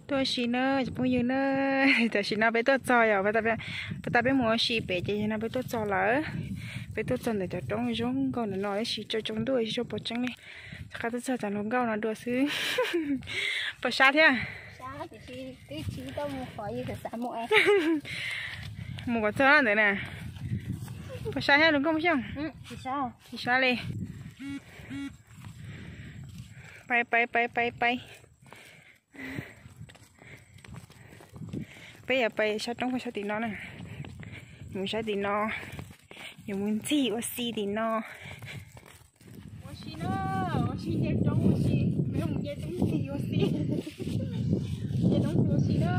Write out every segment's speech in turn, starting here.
Tuaj ua si na cov phooj ywg na, tam sim no peb tuaj txog yom, peb tas peb mus ua si pem ces no peb tuaj txog lawm. Peb tuaj txog ntawm cov roob zoo nkauj ntawm no tab sis tsaus tsaus ntuj tsis tshua pom tseeb li. Rov qab tuaj txog cov hluas nkauj no dua xwb. Pom sab thiab. Mus kom txog ntawd na. Pom sab thiab hluas nkauj Xyooj. Tsis sab li. Pais pais pais pais pais. Peb yuav pais sab roob pem sab tim no na. Mus sab tim no, yuav mus ntxig ua si tim no. Ua si na, ua si nce roob ua si, peb mus nce roob ntxig ua si. Nce roob ntxig ua si na.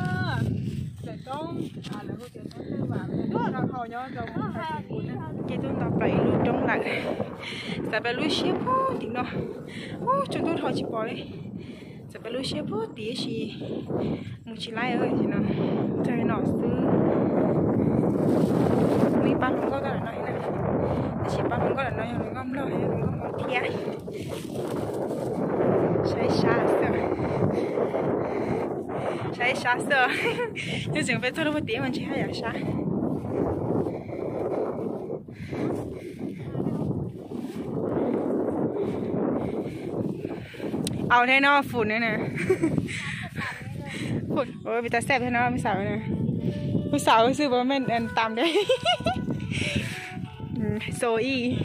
Lawm roob, lawv hu tias roob Tawj Vam, nyob rau hauv nyob rau Nce tuaj nto plaws ib lub roob lawm. Xav peb lub siab puag tim no, ub, tsaus ntuj dhau tsis pom li. Txawm peb lub siab puag tim tab sis mus tsis laib no, txog no xwb. Muaj ib pab hluas nkauj tuaj lawm no, tab sis pab hluas nkauj lawm no yog hluas nkauj Nplog, yog hluas nkauj Hmoob thiab. Saib sab xwb, saib sab xwb. Nyob tseem peb txog lub puag tim mas ntshe haj yam sab. Au thiab no fum na. Ua pis tas xej thiab no, mus xaum na. Mus xaum xwb puas meej tam de. So ib.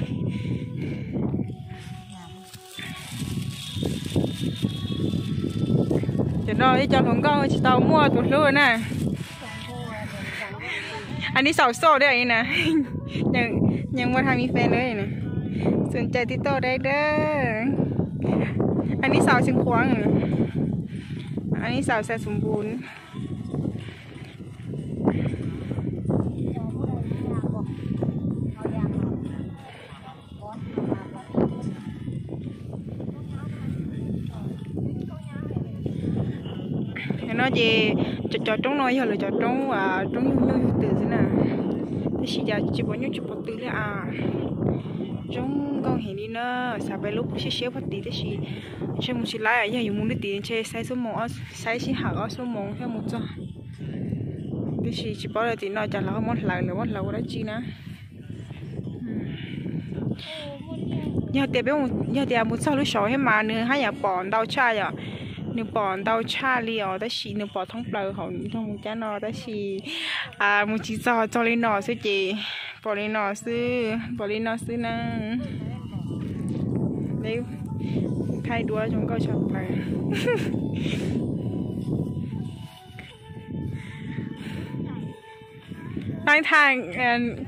Cov no ib co hluas nkauj tsis tau muaj tus hlub na. Anib xaum xoj thiab na. Nyeem muaj hais mi fe lawm na. Xum cai tib toj dai dab. Anib xaum xeem Khuam. Anib xaum xeem Xum Npun. No ces cov roob no yog lawv cov roob, roob yug nyuj yug twm xwb na. Tab sis cas tsis pom nyuj tsis pom twm li as. Zoo nkauj heev li na. Xav peb lub siab siab puag tid tab sis ntshe mus tsis laib, yog yuav mus lub tid ntshe saib xuab moos, saib sij hawm ob xuab moos thiaj mus txog. Tiam sis tsis paub lawm tim no cas lawv ho muab hlawv, lawv muab hlawv ua dab tsi na. Yog tias peb, yog tias mus txog lub saud thiab mas nws haj yam pom ntau tshaj yom. Nws pom ntau tshaj li os, tab sis nws pom thoob plaws hauv nroog cab no tab sis mus tsis txog, txog li no xwb ces pom li no xwb, pom li no xwb na. Thaij duab zoo nkauj tshaj plaws. Thaij, thaij,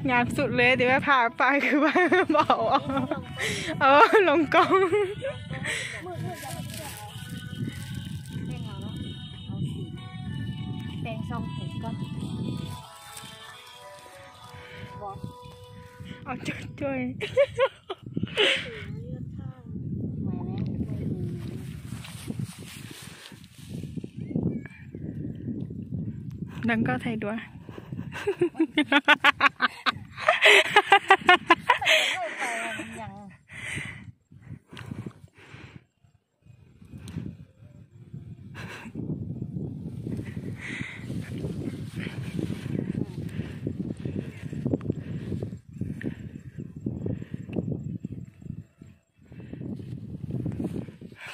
ngam xum le tias pab pab kwv pab npaum Loos Koob. Nrog nkauj thaij duab.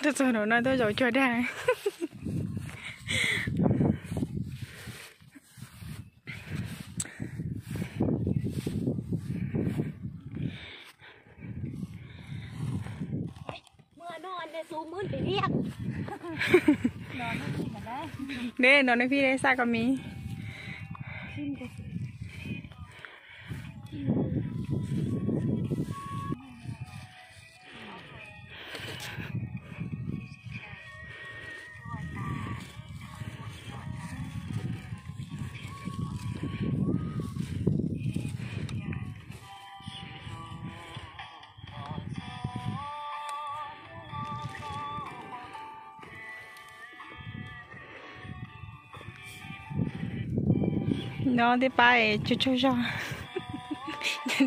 Tuaj txog no no tuaj zaum cuag dag. Deb no neb phij deb xaj ko mi. No tej pab tsaug tsaug zog.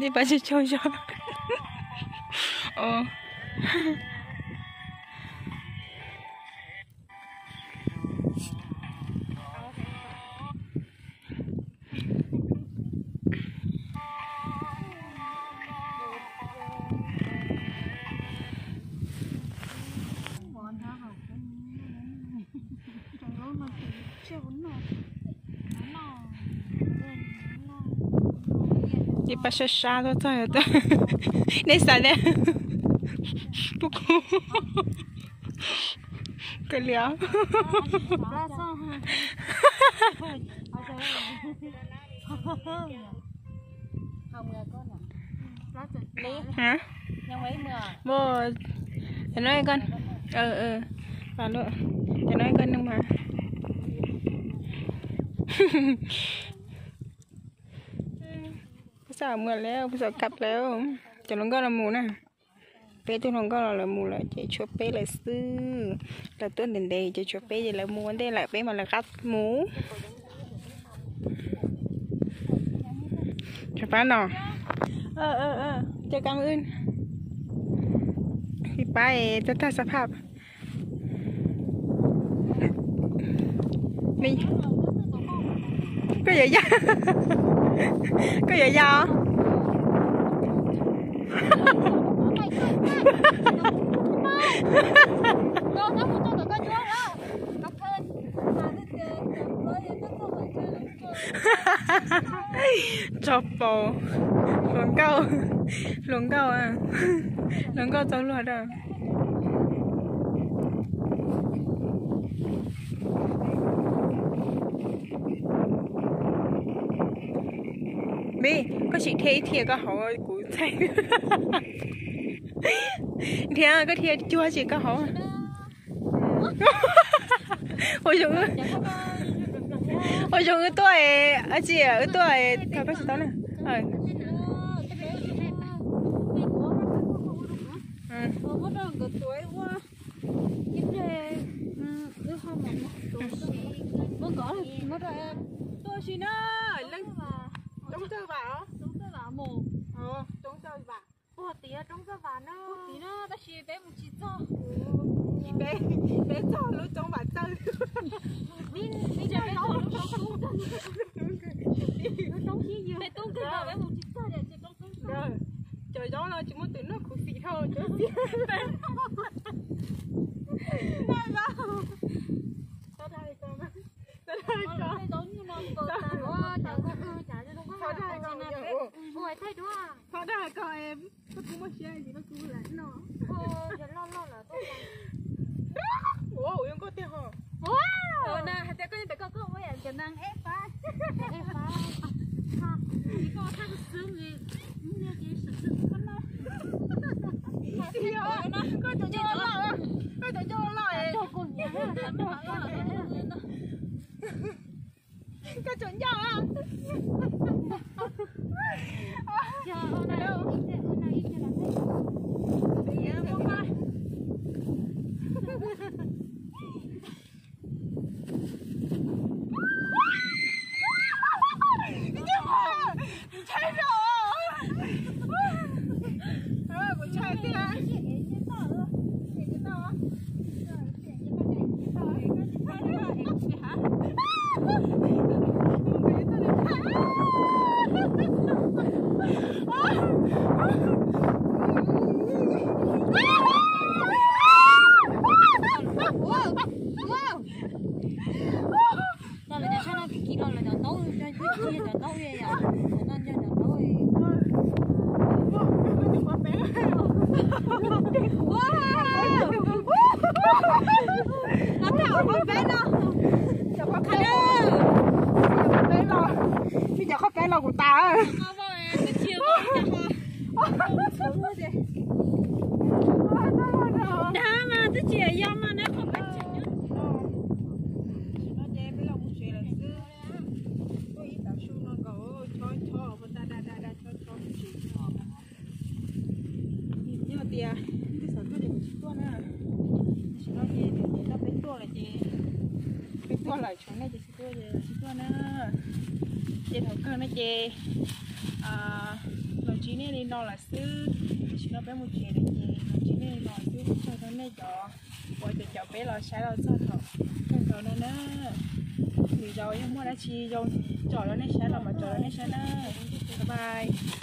Tej pab tsaug tsaug zog. Ces pab sab sab tuaj txog, nej xav tias kuv, kuv, kawg li os. Hả? Vô, cov no koj, cov no koj nug mas. Peb xav mus lawm, peb xav kab lawm. Cov hluas nkauj los mus na. Peb tug hluas nkauj los lawv mus lawm ces tshuav peb lawm xwb. Lawv tuaj ntev ntev ces tshuav peb ces lawv mus ua ntej lawm, peb mam lawv qab mus. Pab no, cia kab wb, pab tag tag xab phaj. Koj yuav ya, koj yuav ya os. Tso paus, hluas nkauj, hluas nkauj, hluas nkauj txaus luag da. Vij, koj sim dhia ib dhia koj hauv kuv txhais. Dhia, koj dhia cuag tsis koj hauv. Ua zoo, ua zoo wb tuaj, tsis wb tuaj, thov koj tsis tau na. Tuaj si na, leej Roob Txawj Vam os. Roob Txawj Vam. Puag tid Roob Txawj Vam na. Puag tid na, tab sis peb mus tsis txog. Peb, peb txog lub Roob Vam Txawj. Peb mus tsis txog. Cov zaub no tsis muaj tus noj khuv xim dhau cov xiab. Thov dag koj, koj kuv muaj siab es koj kuv lam noj. Ua, ua zoo nkauj tiag ho. Hais tias koj, koj, koj ua yam cov neeg eb fab. Koj cov ncauj loj, koj cov ncauj loj. Koj tsuas ncauj. Los lawv cov sab no kim kim los lawv cov ntaub, cov ntaub, cov ntaub. Los peb, peb no. Cov qhov peb los, cov qhov peb los kuv tas. Dag mas twb tsis yog mas neb qhov peb tseem nyob. Tam sim no ces peb los mus tsev lawm xwb. Tuaj ib tav su no nkaus, chob chob ua da da da da chob chob tsis. Yog tias nej xav tuaj ces kuv tsis tuaj na. Tam sim no ces nws nyiam nrog peb tuaj lawm ces peb tuaj lawm, tshuav nej ces tsis tuaj ces tsis tuaj na. Ces thaum kawg no ces los ntsib nej li no lawm xwb. Tam sim no peb mus tsev lawm ces los ntsib nej li no lawm xwb. Ua tsaug rau nej cov uas caum caum peb los saib los txog thaum kawg nkaus no na. Lwm zaus yog muaj dab tsi zoo tsom rau nej saib los mam tsom rau nej saib na. Bye bye.